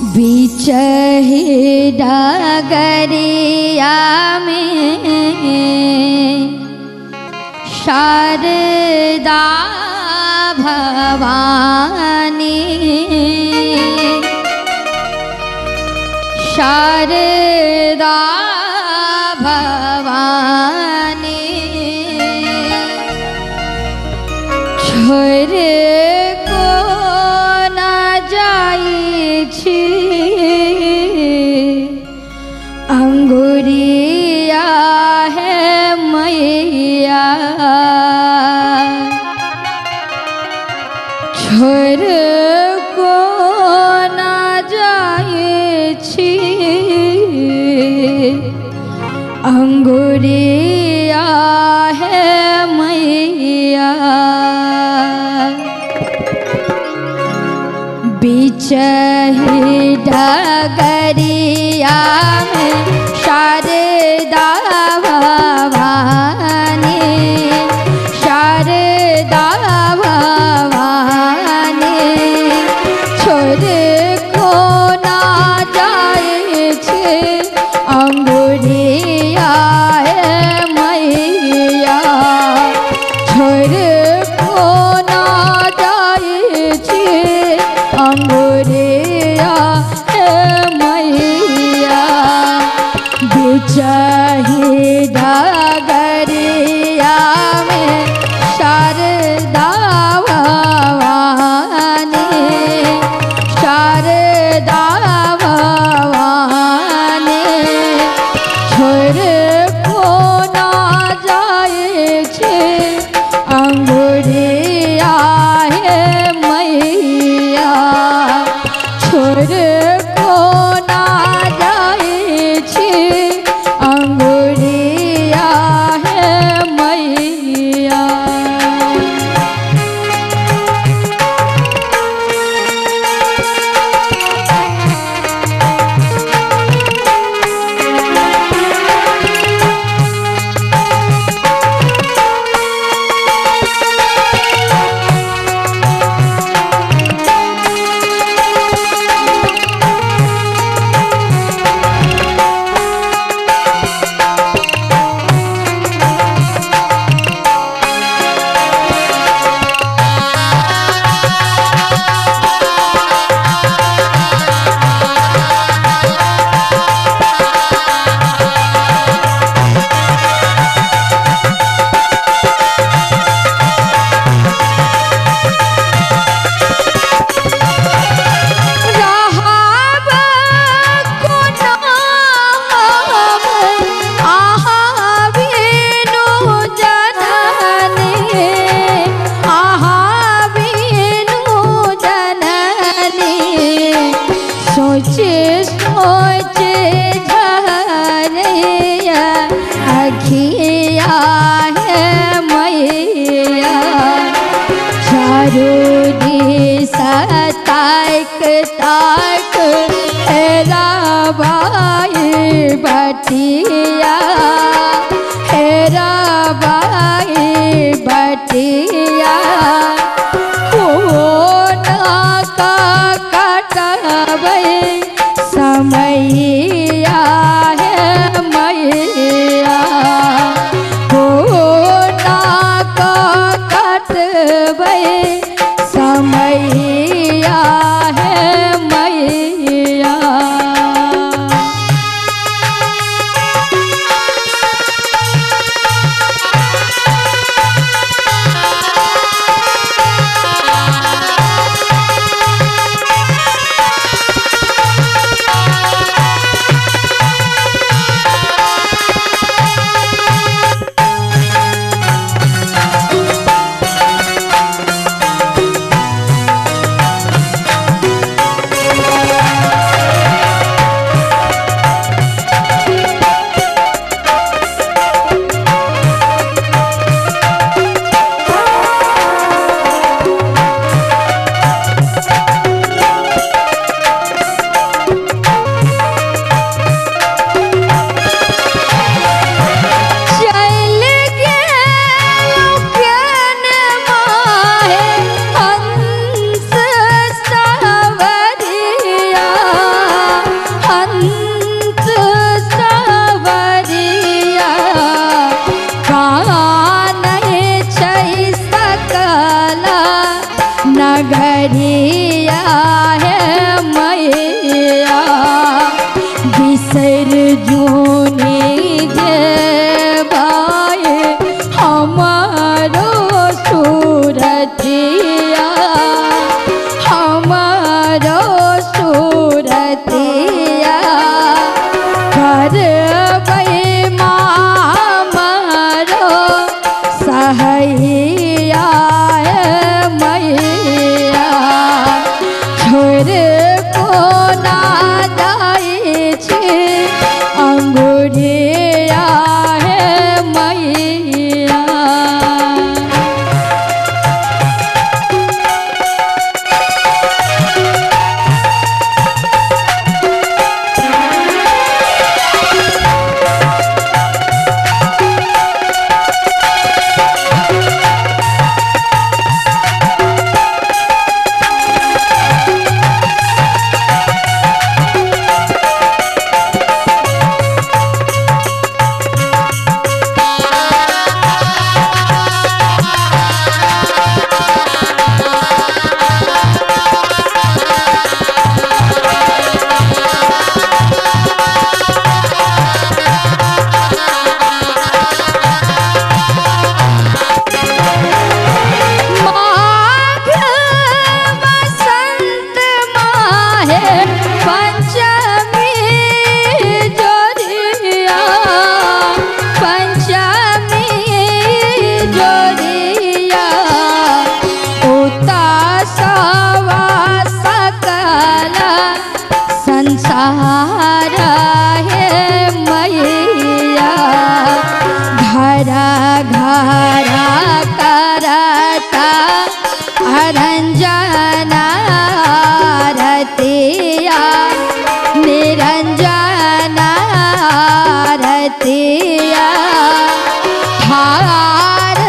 बीच ही डगरिया में शारदा भवानी, शारदा भवानी। छोड़ को ना जाई छी अंगुरिया है मैया, छोड़ को ना जाई छी अंगुरिया है मैया। बीच ही डगरिया में शारदा भवानी, शारदा भवानी। छोड़ को ना जाए छे अंगुरिया है मैया, छोड़ को ना जाए छे अंगुरिया है मैया। बीच ही डगरिया में शारदा भवानी, शारदा भवानी। छोड़ को ना जाए छे अंगुरिया है मैया, छोड़ को ना जाए छे अंगुरिया है मैया। सोचे सोचे झरिया अखिया है मैया, चारू दिशा ताक ताक हेरा बाई बटिया, हेरा बाई बटिया। कोना का कटबै समैया है मैया, कोना का कटबै समैया है मैया। रतिया करबै मारो सहैया मैया छोड़ कोना जाइ छी अंगुरिया हे मैया। संसार हे मैया घरा घरा करता अरंजना रतिया निरंजना रतिया हार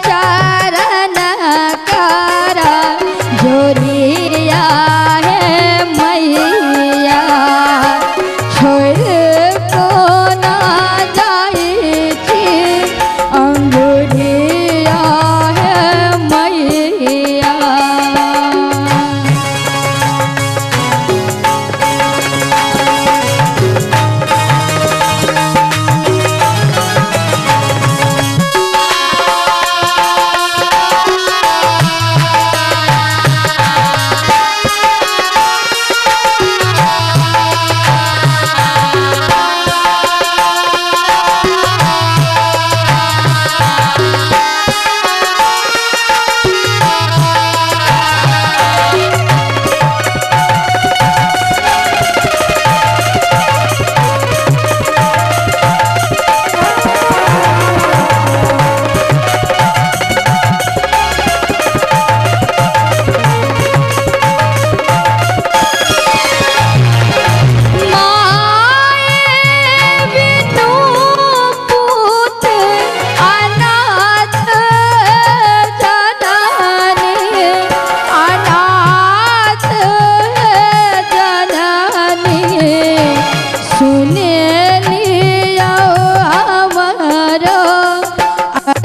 चरण कर जोरिया हे मैया छोड़ कोना जाइ छी अंगुरिया हे मैया।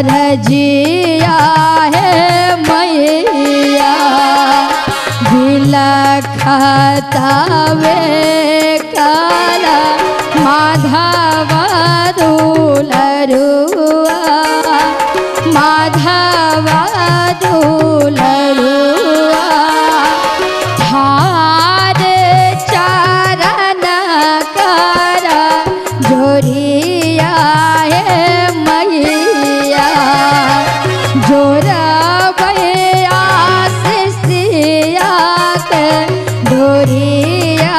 रजिया हे मैया बिलखतावे काला माधव दुलरुआ माधव दुलरुआ थार चरण कर जोरिया हे मैया जोरबै आशीषिया के डोरिया